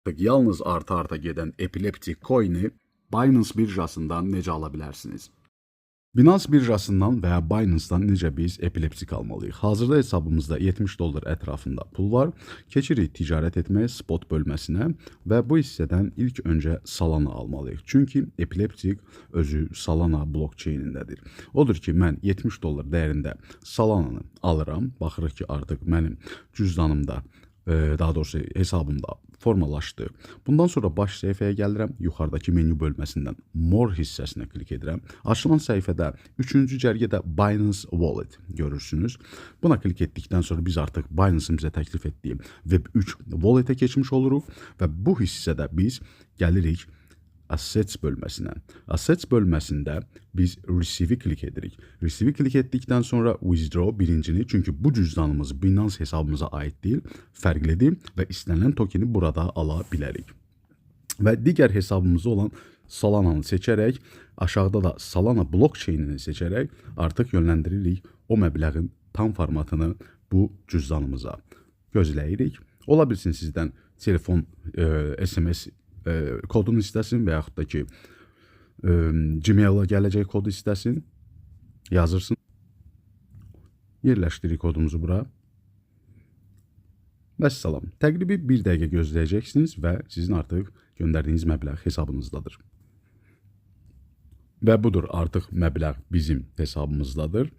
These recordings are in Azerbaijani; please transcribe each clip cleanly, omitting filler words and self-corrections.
Yalnız arta-arta gedən Epileptic Coin'i Binance birjasından necə ala bilərsiniz? Binance birjasından və ya Binance-dan necə biz epileptik almalıyıq? Hazırda hesabımızda 70 dollar ətrafında pul var. Keçirik ticarət etməyə spot bölməsinə və bu hissədən ilk öncə Solana almalıyıq. Çünki epileptik özü Solana blockchain-indədir. Odur ki, mən 70 dollar dəyərində Solana'nı alıram. Baxırıq ki, artıq mənim cüzdanımda, daha doğrusu hesabımda formalaşdı. Bundan sonra baş səhifəyə gəlirəm. Yuxarıdakı menyu bölməsindən More hissəsinə klik edirəm. Açılan səhifədə 3-cü cərgədə Binance Wallet görürsünüz. Buna klik etdikdən sonra biz artıq Binance-ın bizə təklif etdiyi Web3 Wallet-ə keçmiş oluruq və bu hissədə biz gəlirik Assets bölməsinə. Assets bölməsində biz Receive-i klik edirik. Receive-i klik etdikdən sonra Withdraw birincini, çünki bu cüzdanımız Binance hesabımıza aid deyil, fərqlidir və istənilən tokeni burada ala bilərik. Və digər hesabımızda olan Solana'nı seçərək, aşağıda da Solana blockchain-ini seçərək artıq yönləndiririk o məbləğin tam formatını bu cüzdanımıza. Gözləyirik. Ola bilsin sizdən telefon, SMS kodunu istəsin və yaxud da ki Gmail-a gələcək kodu istəsin. Yazırsın. Yerləşdiririk kodumuzu bura. Vəssalam. Təqribi bir dəqiqə gözləyəcəksiniz və sizin artıq göndərdiyiniz məbləğ hesabınızdadır. Və budur, artıq məbləğ bizim hesabımızdadır.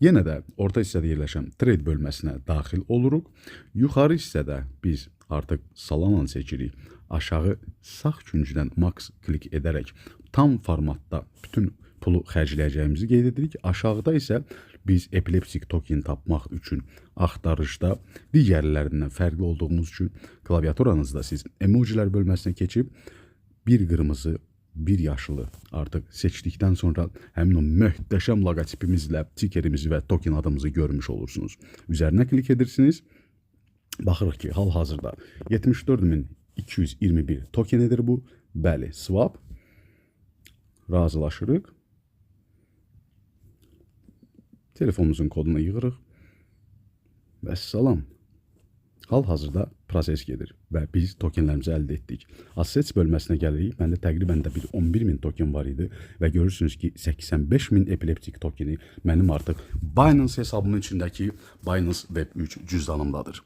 Yenə də orta hissədə yerləşən trade bölməsinə daxil oluruq. Yuxarı hissədə biz artıq Solana seçirik. Aşağı sağ küncdən max klik edərək tam formatda bütün pulu xərcləyəcəyimizi qeyd edirik. Aşağıda isə biz epileptik token tapmaq üçün axtarışda digərlərindən fərqli olduğumuz üçün klaviaturanızda siz emojilər bölməsinə keçib bir qırmızı, bir yaşılı artıq seçdikdən sonra həmin o möhtəşəm loqotipimizlə tikerimizi və token adımızı görmüş olursunuz. Üzərinə klik edirsiniz. Baxırıq ki, hal-hazırda 74.221 token edir bu. Bəli, swap. Razılaşırıq. Telefonumuzun kodunu yığırıq. Vəssalam. Hal-hazırda proses gedir və biz tokenlərimizi əldə etdik. Assets bölməsinə gəlirik. Məndə təqribən də bir 11 min token var idi və görürsünüz ki, 85 min epileptik tokeni mənim artıq Binance hesabımın içindəki Binance Web3 cüzdanımdadır.